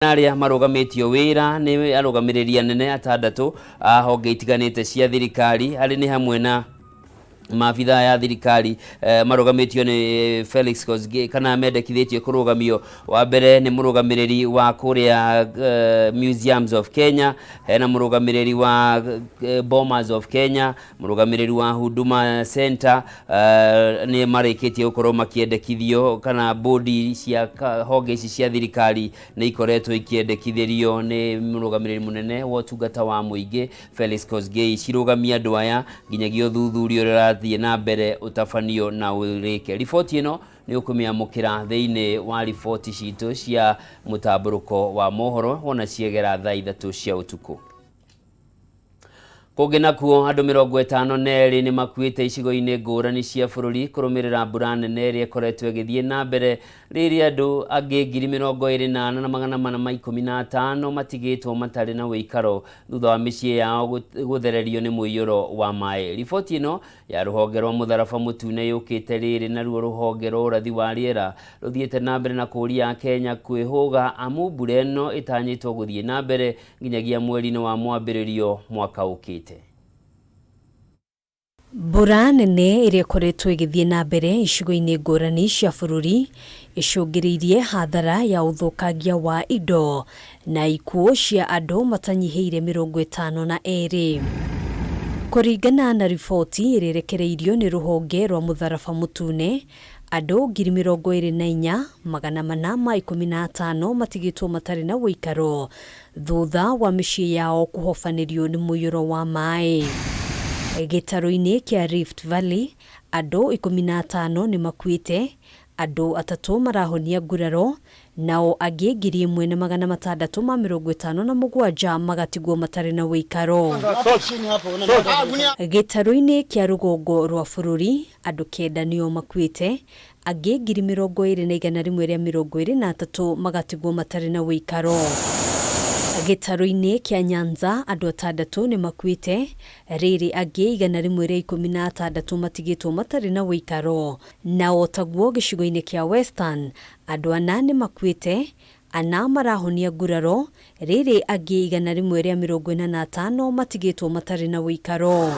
Arĩa marũgamĩtio wĩra nĩ arũgamĩrĩri anene atandatũ a honge itiganĩte cia thirikari, arĩ nĩ hamwe na maabithaa ya thirikari marũgamĩtio nĩ Felix Kosgei kana mendekithĩtio kũrũgamio. Wa mbere nĩ mũrũgamĩrĩri wa kũrĩa Museums of Kenya, hena mũrũgamĩrĩri wa Bomas of Kenya, Mũrũgamĩrĩri wa Huduma Center nĩ marĩkĩtie gũkorwo makĩendekithio kana bodi cia honge ici cia thirikari nĩ ikoretwo ikĩendekithĩrio nĩ mũrũgamĩrĩri mũnene wa ũtungata wa mũingĩ Felix Kosgei cirũgamie andũ aya nginyagia ũthuthuria ũrĩa ũrathiĩ na mbere ũtabanio na ũrĩke. Riboti ĩno nĩ ũkũmĩamũkĩra thĩinĩ wa riboti citũ cia mũtambũrũko wa mohoro wona ciegera thaa 3 cia ũtukũ. Kũngĩ nakuo, andũ 52 nĩ makuĩte icigo-inĩ ngũrani cia bũrũri kũrũmĩrĩra mbura nene ĩrĩa ĩkoretwo ĩgĩthiĩ na mbere, rĩrĩa andũ angĩ 24,415 matigĩtwo matarĩ na ũikaro thutha wa mĩciĩ yao gũthererio nĩ mũiyũro wa maĩ. Riboti ĩno ya rũhonge rwa mũtharaba mũtune yũkĩte rĩrĩ naruo rũhonge rwa ũrathi wa rĩera rũthiĩte na mbere na kũũria Akenya kwĩhũga amu mbura ĩno ĩtanyĩtwo gũthiĩ na mbere nginyagia mweri-inĩ wa mwambĩrĩrio mwaka ũkĩte. Mbura nene ĩrĩa ĩkoretwo ĩgĩthiĩ na mbere icigo-inĩ ngũrani cia bũrũri ĩcũngĩrĩirie hathara ya ũthũkangia wa indo na ikuũ cia andũ matanyihĩire 52. Kũringana na riboti ĩrĩa ĩrekereirio nĩ rũhonge rwa mũtharaba mũtune, andũ 24,415 matigĩtwo matarĩ na ũikaro thutha wa mĩciĩ yao kũhobanĩrio nĩ mũiyũro wa maĩ. Gĩtarũ-inĩ kĩa Rift Valley, andũ 15 nĩ makuĩte, andũ atatũ marahonia nguraro, nao angĩ 1,657 magatigwo matarĩ na ũikaro. Gĩtarũ-inĩ kĩa rũgongo rwa bũrũri, andũ kenda nĩo makuĩte, angĩ 20,123 magatigwo matarĩ na ũikaro. Gĩtarũ-inĩ kĩa Nyanza, andũ atandatũ nĩ makuĩte, rĩrĩ angĩ 116 matigĩtwo matarĩ na ũikaro. Na o taguo gĩcigo-inĩ kĩa Western, andũ ana nĩ makuĩte, ana marahonia nguraro, rĩrĩ angĩ 145 matigĩtwo matarĩ na ũikaro.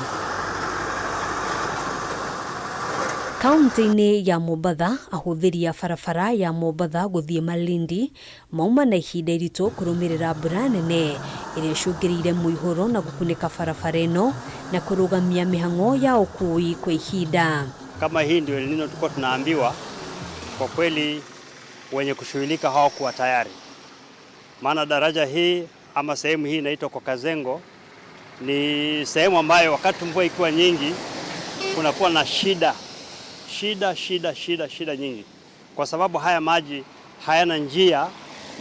Kauntĩ-inĩ ya Mombatha, ahũthĩri a barabara ya Mombatha gũthiĩ Malindi mauma na ihinda iritũ kũrũmĩrĩra mbura nene ĩrĩa ĩcũngĩrĩire mũihũro na gũkunĩka barabara ĩno na kũrũgamia mĩhang'o ya ũkuui kwa ihinda. Kama hii ndio El Nino tulikuwa tunaambiwa, kwa kweli wenye kushughulika hawakuwa tayari, maana daraja hii ama sehemu hii inaitwa kwa Kazengo ni sehemu ambayo wakati mvua ikiwa nyingi kunakuwa na shida shida shida shida shida nyingi, kwa sababu haya maji hayana njia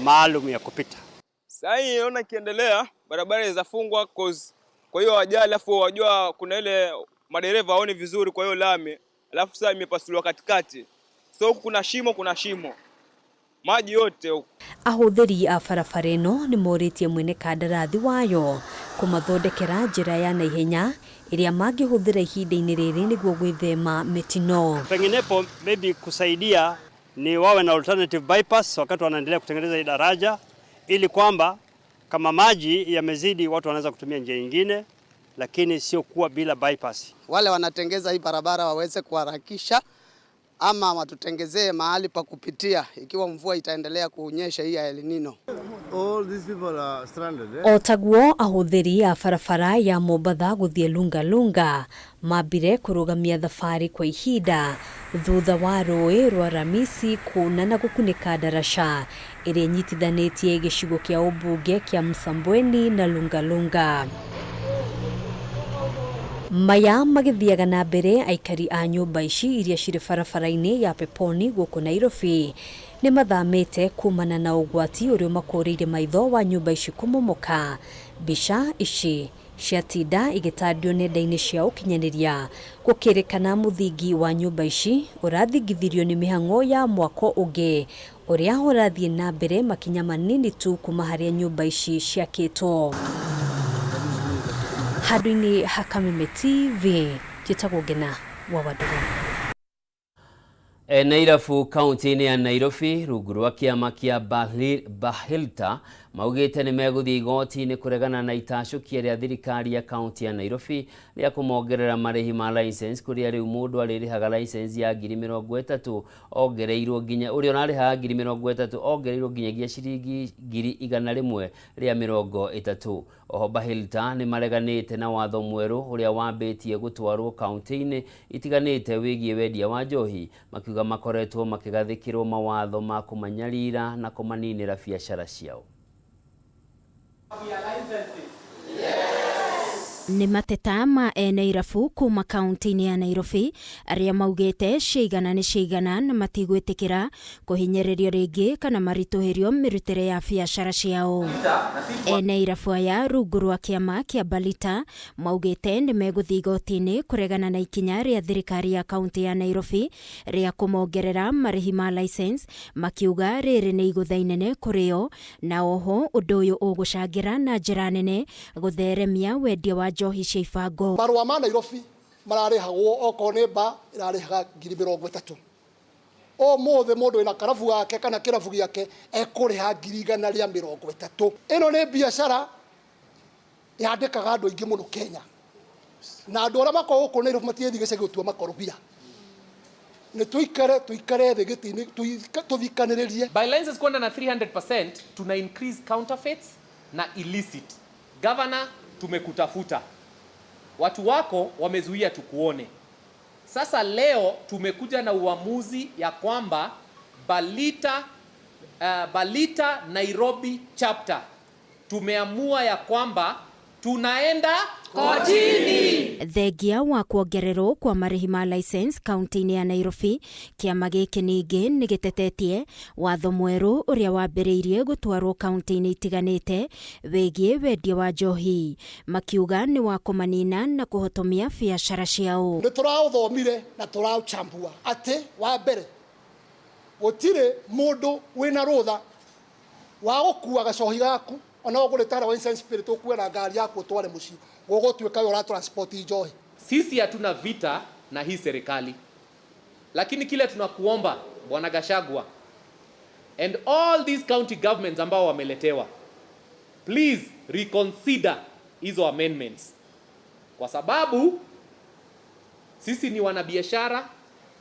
maalum ya kupita. Sasa hii naona ikiendelea barabara zafungwa cause kwa hiyo ajali, alafu wajua kuna ile madereva haoni vizuri, kwa hiyo lami, alafu sasa imepasuliwa katikati, so huku kuna shimo, kuna shimo maji yote huku. Ahũthĩri a barabara ĩno nĩ morĩtie mwene kandarathi wayo kũmathondekera njĩra ya naihenya ĩrĩa mangĩhũthĩra ihinda-inĩ rĩrĩ nĩguo gwĩthema mĩtino. Penginepo maybe kusaidia ni wawe na alternative bypass wakati wanaendelea kutengeneza hii daraja, ili kwamba kama maji yamezidi watu wanaweza kutumia njia nyingine, lakini sio kuwa bila bypass. Wale wanatengeza hii barabara waweze kuharakisha ama watutengezee mahali pa kupitia ikiwa mvua itaendelea kunyesha hii ya El Nino. All these people are stranded, eh? O taguo ahũthĩri a barabara ya Mombatha gũthiĩ Lunga Lunga mambire kũrũgamia thabarĩ kwa ihinda thutha wa rũĩ rwa Ramisi kuna na gũkunĩka ndaraca ĩrĩa ĩnyitithanĩtie gĩcigo kĩa ũmbunge kĩa Msambweni na Lunga Lunga. Maya magĩthiaga na mbere aikari a nyũmba ici iria cirĩ barabara-inĩ ya Peponi gũkũ Nairobi nĩ mathamĩte kumana na ũgwati ũrĩa ũmakũrĩire maitho wa nyũmba ici kũmomoka. Mbica ici ciatinda igĩtandio nenda-inĩ cia ũkinyanĩria gũkĩrĩkana mũthingi wa nyũmba ici ũrathingithirio nĩ mĩhang'o ya mwako ũngĩ ũrĩa ũrathiĩ na mbere makinya manini tu kuma harĩa nyũmba ici ciakĩtwo. Handũ-inĩ ha Kameme TV, njĩtagwo Ngena wa Wandũrũ. Ene irabu kaunti-inĩ ya Nairobi rungu rwa kĩama kĩa Bahilta maugĩte nĩ megũthiĩ igoti-inĩ kũregana na itacũkia rĩa thirikari ya kaunti ya Nairobi rĩa kũmongerera marĩhi ma license kũrĩa rĩu mũndũ arĩrĩhaga license ya 30,000 ongereirwo nginya ũrĩa ũrarĩhaga 30,000 ongereirwo nginyagia ciringi 130,000. Oho Bahilta nĩ mareganĩte na watho mwerũ ũrĩa wambĩtie gũtwarwo kaunti-inĩ itiganĩte wĩgiĩ wendia wa njohi, makiuga makoretwo makĩgathĩkĩrwo mawatho ma kũmanyarira na kũmaninĩra biacara ciao. Nĩ mateta ma ene irabu kuma kaunti-inĩ ya Nairobi arĩa maugĩte ciaigana nĩ ciaigana na matigwĩtĩkĩra kũhinyĩrĩrio rĩngĩ kana maritũhĩrio mĩrutĩre ya biacara ciao. Ene irabu aya rungu rwa kĩama kĩa Balita maugĩte nĩ megũthiĩ igoti-inĩ kũregana na ikinya rĩa thirikari ya kaunti ya Nairobi rĩa kũmongerera marĩhi ma license, makiuga rĩrĩ nĩ igũtha inene kũrĩ o, na oho ũndũ ũyũ ũgũcangĩra na njĩra nene gũtheremia wendia wa njohi cia ibango. Marũa ma Nairobi mararĩhagwo okorwo nĩ ba ĩrarĩhaga 30,000. Ũmũthĩ mũndũ wĩna karabu gake kana kĩrabu gĩake ekũrĩha 130,000. Ĩno nĩ biacara yandĩkaga andũ aingĩ mũno Kenya, na andũ arĩa makoragwo gũkũ Nairobi matigĩthiĩ gĩcagi gũtua makorobia. Nĩ tũikare thĩ gĩtĩ-inĩ tũthikanĩrĩrie. By licenses kwenda na 300% tuna increase counterfeits na illicit. Governor, tumekutafuta, watu wako wamezuia tukuone. Sasa leo tumekuja na uamuzi ya kwamba Balita Nairobi chapter tumeamua ya kwamba tunaenda kotini. Thengia wa kuongererwo kwa marĩhi ma license kaunti-inĩ ya Nairobi, kĩama gĩkĩ ningĩ nĩ gĩtetetie watho mwerũ ũrĩa wambĩrĩirie gũtwarwo kaunti-inĩ itiganĩte wĩgiĩ wendia wa njohi, makiuga nĩ wa kũmanina na kũhotomia biacara ciao. Nĩ tũraũthomire na tũraũchambua atĩ wa mbere gũtirĩ mũndũ wĩna rũtha wa gũkua gacohi gaku ona ũgũrĩte harĩa wine spirit ũkue na ngari yaku ũtware mũciĩ, gũgũtuĩka we ũra transport njohi. Sisi hatuna vita na hii serikali, lakini kile tunakuomba Bwana Gachagua and all these county governments ambao wameletewa, please reconsider hizo amendments, kwa sababu sisi ni wanabiashara,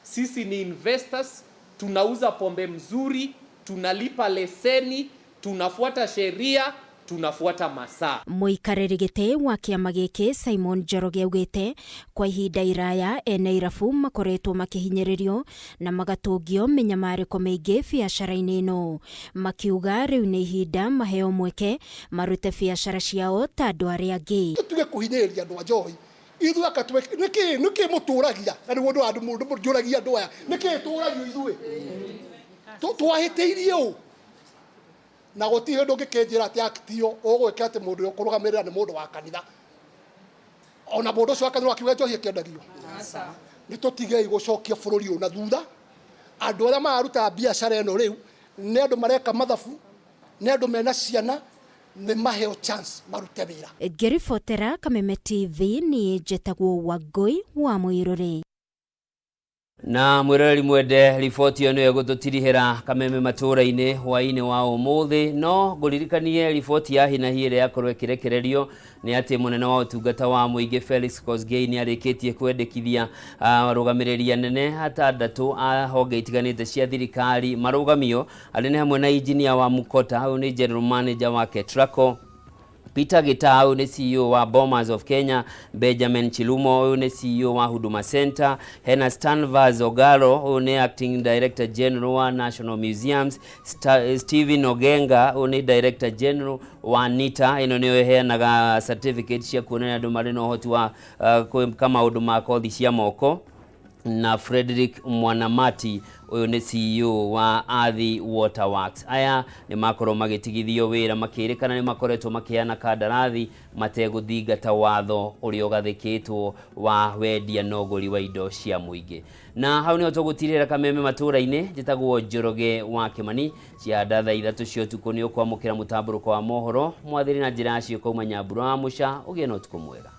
sisi ni investors, tunauza pombe mzuri, tunalipa leseni, tunafuata sheria, tunafuata masaa. Mũikarĩri gĩtĩ wa kĩama gĩkĩ Simon Njoroge augĩte kwa ihinda iraya ene irabu makoretwo makĩhinyĩrĩrio na magatũngio mĩnyamarĩko mĩingĩ biacara-inĩ ĩno, makiuga rĩu nĩ ihinda maheo mweke marute biacara ciao ta andũ arĩa angĩ. Tũtige kũhinyĩrĩria andũ a njohi ithuĩ aka nĩkĩ mũtũragia na nĩguo andũ mũndũ njũragia andũ aya nĩkĩ tũragio ithuĩ twahĩtĩirie ũ na gũtirĩ hĩndĩ ũngĩkĩnjĩra atĩ act ĩyo ũgwĩka atĩ mũndũ ũrĩa ũkũrũgamĩrĩra nĩ mũndũ wa kanitha, ona mũndũ ũcio wa kanitha akiuga njohi ĩkĩendagio. Nĩ tũtigei gũcokia bũrũri ũyũ na thutha. Andũ arĩa mararuta biacara ĩno rĩu nĩ andũ mareka mathabu, nĩ andũ mena ciana, nĩ maheo chance marute wĩra. Ngĩribotera Kameme TV niĩ njetagwo Wangũi wa Mũirũrĩ. Na mwĩroreri mwende, riboti ĩyo nĩyo ĩgũtũtirihĩra Kameme matũũra-inĩ hwaĩ-inĩ wa ũmũthĩ. No ngũririkanie riboti ya hinahi ĩrĩa yakorwo ĩkĩrekererio nĩ atĩ mũnene wa ũtungata wa mũingĩ Felix Kosgei nĩ arĩkĩtie kwendekithia arũgamĩrĩri anene atandatũ a honge itiganĩte cia thirikari marũgamio, arĩa nĩ hamwe na injinia wa Mukota, ũyũ nĩ general manager wa Ketraco, Peter Gitau nĩ CEO wa Bomas of Kenya, Benjamin Chilumo ũyũ nĩ CEO wa Huduma Center, hena Stanvaz Ogalo ũyũ nĩ acting director general wa National Museums, Stephen Ogenga ũyũ nĩ director general wa NITA, ĩno nĩyo ĩheanaga certificate cia kuonania andũ marĩ na ũhoti wa gwĩka maũndũ ma kothi cia moko, na Frederick Mwanamati ũyũ nĩ CEO wa Athi Waterworks. Aya nĩ makorwo magĩtigithio wĩra makĩrĩkana nĩ makoretwo makĩheana kandarathi mategũthingata watho ũrĩa ũgathĩkĩtwo wa wendia na ũgũri wa indo cia mũingĩ. Na hau nĩho tũgũtirĩra Kameme matũũra-inĩ. Njĩtagwo Njoroge wa Kĩmani. Cia thaa 3 cia ũtukũ nĩ ũkwamũkĩra mũtambũrũko wa mohoro mwathĩri na njĩra yacio kauma Nyambura wa Mũca. Ũgĩe na ũtukũ mwega.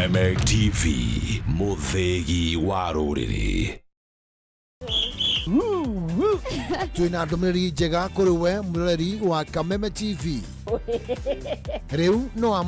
Kameme TV, mũthĩgi wa rũrĩrĩ. Twina ndũmĩrĩri njega kũrĩ we mwĩroreri wa Kameme TV. Rĩu no.